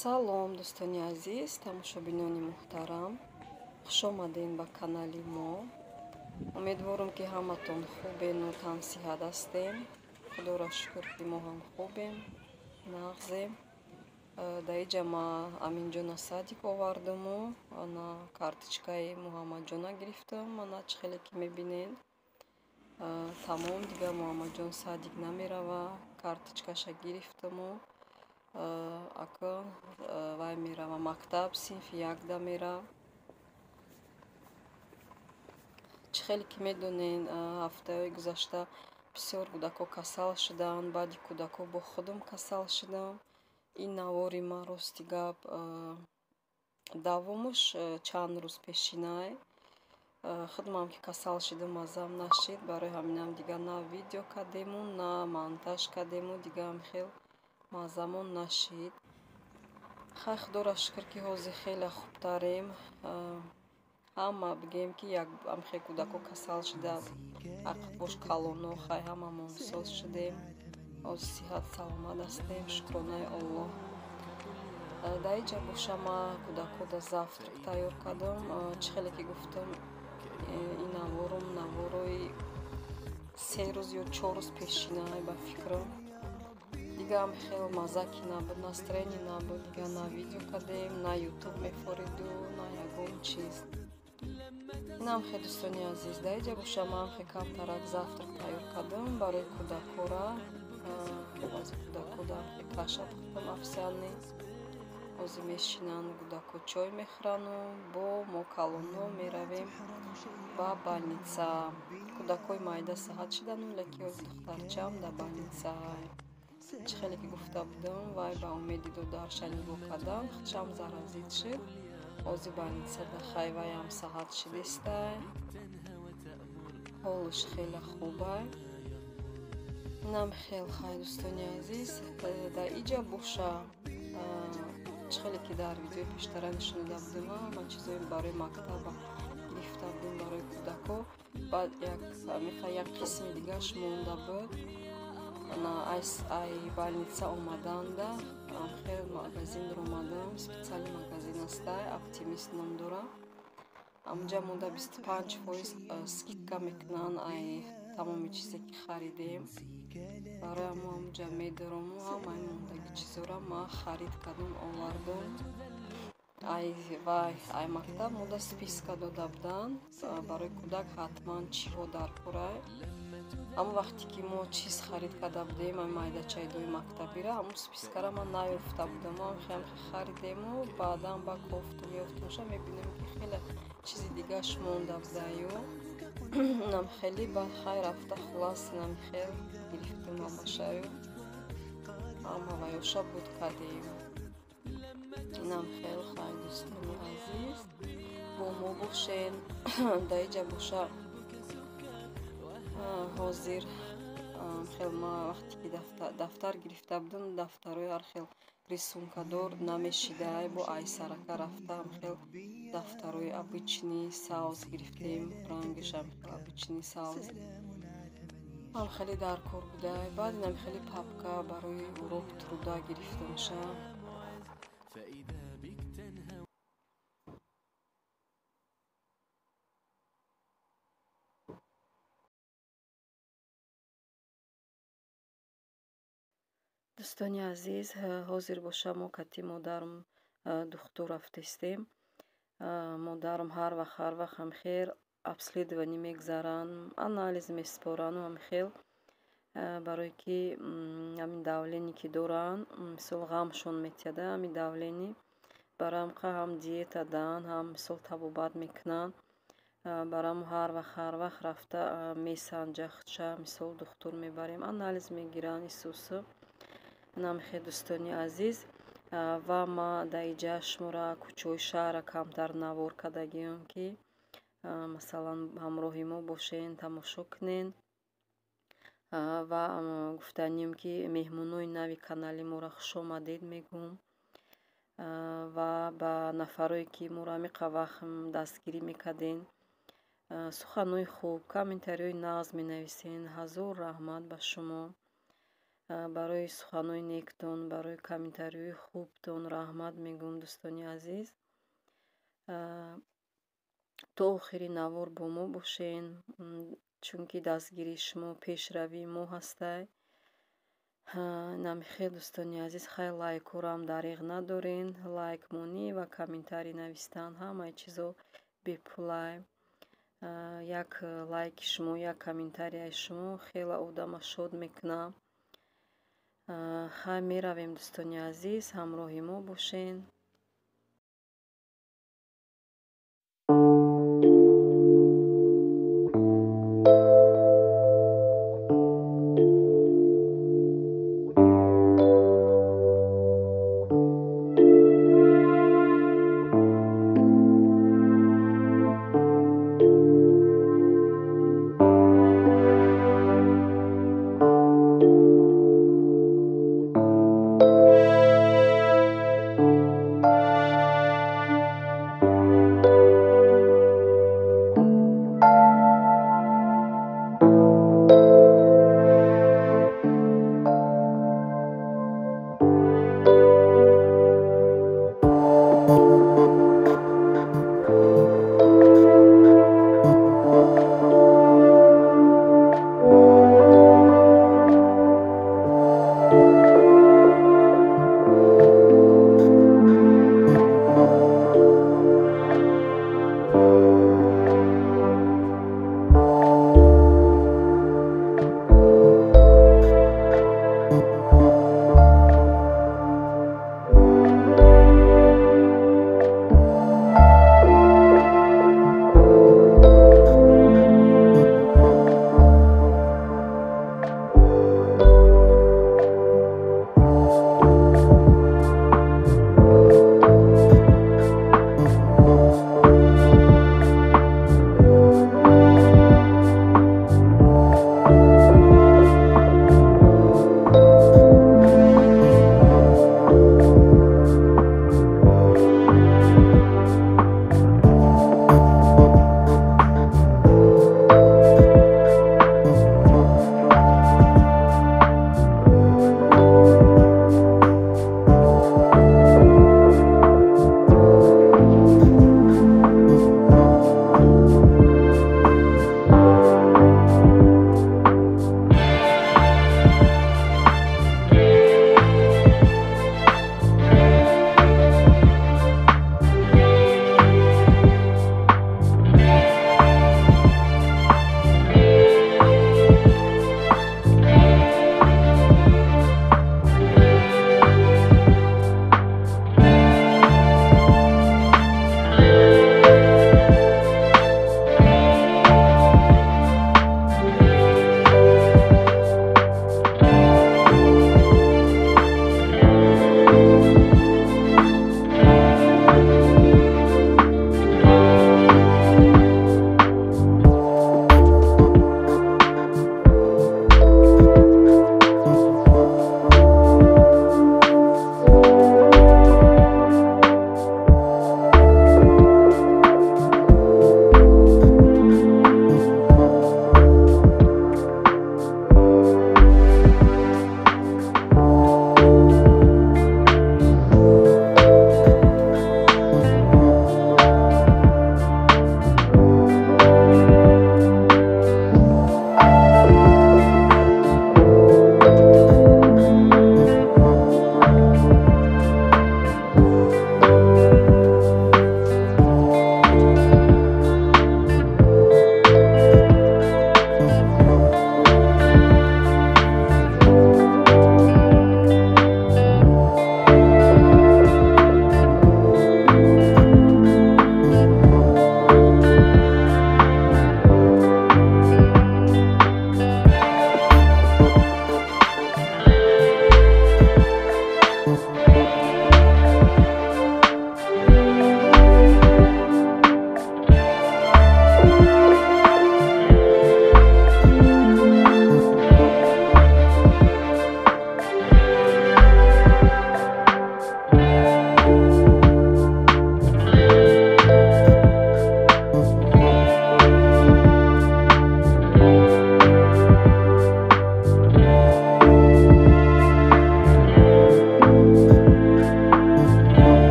Салом, дӯстони азиз, тамошобинони муҳтарам. Хуш омадем ба канали мо. Умедворам, ки ҳаматон хубену тансиҳат ҳастем. Худоро шукр, ки мо ҳам хубем, нағзем. Дар иҷа ма Аминҷона садик овардуму ана карточкаи Муҳаммадҷона гирифтам. Ана чӣ хеле ки мебинед. Тамом, дигар Муҳаммадҷон садик намерава. Карточкаша гирифтаму ака вай мерава мактаб, синфи якда мера. Чӣ хеле ки медонед, ҳафтаҳои гузашта бисёр кӯдако касал шуданд. Баъди кӯдако бо худам касал шудам. Ин навори ман, рости гап, давомаш чанд рӯз пешинай. Худмам ки касал шудам, маззам нашид. Барои ҳаминам дигар на видео кардему, на монтаж кардему, дигарам хел маззамон нашид. Хай, худоро шукр, ки ҳозир хеле хубтарем. Ҳама бигем, ки як амхе кӯдако касал шуда, ақбош калоно, хай, ҳамамон соз шудем. Ҳозир сиҳат саломат ҳастем, шукронаи Аллоҳ. Дар иҷа боша ма кӯдакода завтрак тайёр кардам. Чӣ хеле ки гуфтам, ин наворум наворои 3 рӯз ё 4 рӯз пешинай, ба фикрам. Дигарам хеле мазза ки набуд, настроение набуд, дигар на видео кардем, на ютуб мефориду, на ягон чиз. Инам хе, дӯстони азиз, дар иҷа боша ман хе камтарак завтрак тайёр кардам барои кӯдакора. Баъзе кӯдакода хе каша пухтам, овсяный. Ҳозир мешинанд кӯдако, чой мехӯрану бо мо калоно меравем ба больница. Кӯдакҳои майда саҳат шидану, лекин ҳози духтарчаам дар больница. Чӣ хеле ки гуфта будам, вай ба умеди додарша нигоҳ кардан худшам заразит шуд. Ҳозир больницада, хай, ваям саҳат шидистай, ҳолаш хеле хубай. Инам хел, хай, дӯстони азиз, дар иҷа боша, чӣ хеле ки дар видеои пештара нишон дода будем, ҳама чизои барои мактаба гирифта будем барои кӯдако. Баъд як қисми дигараш монда буд. Ана ай больница омаданда хел магазин омадам, специальный магазин астай, Оптимист ном дора. Амҷа монда 25% скидка мекунанд ай тамоми чизе ки харидем. Барои ҳамо амҷа медорому ҳамаи мондаги чизора ман харид кардам, овардам. Ай вай, ай мактаб монда списка дода буданд барои кӯдак ҳатман чиҳо дар корай. Ҳамон вақте ки мо чиз харид карда будем, ай майдачайдои мактабира, ҳамон спискара ман наёфта будам. Ҳамхе харидему баъдан ба кофтум, ёфтумша, мебинем, ки хеле чизи дигараш монда будаю. Инам хеле баъд, хай, рафта, хулас, инам хел гирифтем ҳамашаю, ҳама ваёша буд кардем. Инам хел, хай, дӯстони азиз, бо мо бошен. Дар иҷа боша ҳозир хел ма вақте ки дафтар гирифта будам, дафтарҳои ҳар хел рисункадор намешидай. Бо айсарака рафтам, хел дафтарҳои обычный савз гирифтем, рангашам хел обычный савз ҳам хеле дар кор будай. Баъд инам хеле папка барои урок труда гирифтамша. Дӯстони азиз, ҳозир боша мо кати модарам духтур рафтестем. Модарам ҳар вақт, ҳар вақт ҳамхел обследование мегзаранд, анализ месупорану ҳамхел, барое ки ҳамин давление ки доранд, мисол, ғамшон метиҳада ҳамин давление. Барои ҳамқа ҳам диета даҳанд, ҳам, мисол, табобат мекунанд. Барои ҳамо ҳар вақт, ҳар вақт рафта месанҷа худша, мисол, духтур мебарем, анализ мегиранд, исусу. Инам хел, дӯстони азиз, ва ма дар иҷа шуморо кӯчаҳои шаҳрра камтар навор кардагиам, ки масалан ҳамроҳи мо бошен, тамошо кунен. Ва гуфтанием, ки меҳмонои нави канали моро хушомадед мегӯм ва ба нафарое ки моро ҳамиқа вақт дастгирӣ мекарден, суханҳои хуб, комментариҳои нағз менависен, ҳазор раҳмат ба шумо. Барои суханҳои нектон, барои комментариҳои хубтон раҳмат мегӯм, дӯстони азиз. То охири навор бо мо бошен, чунки дастгирии шумо пешравии мо ҳастай. Намихел, дӯстони азиз, хай, лайкҳоро дареғ надорен. Лайк монӣ ва комментарий навистан, ҳамаи чизо бепулай. Як лайки шумо, як комментарияи шумо хеле одама шод мекунад. Хай, меравем, дӯстони азиз, ҳамроҳи мо бошен.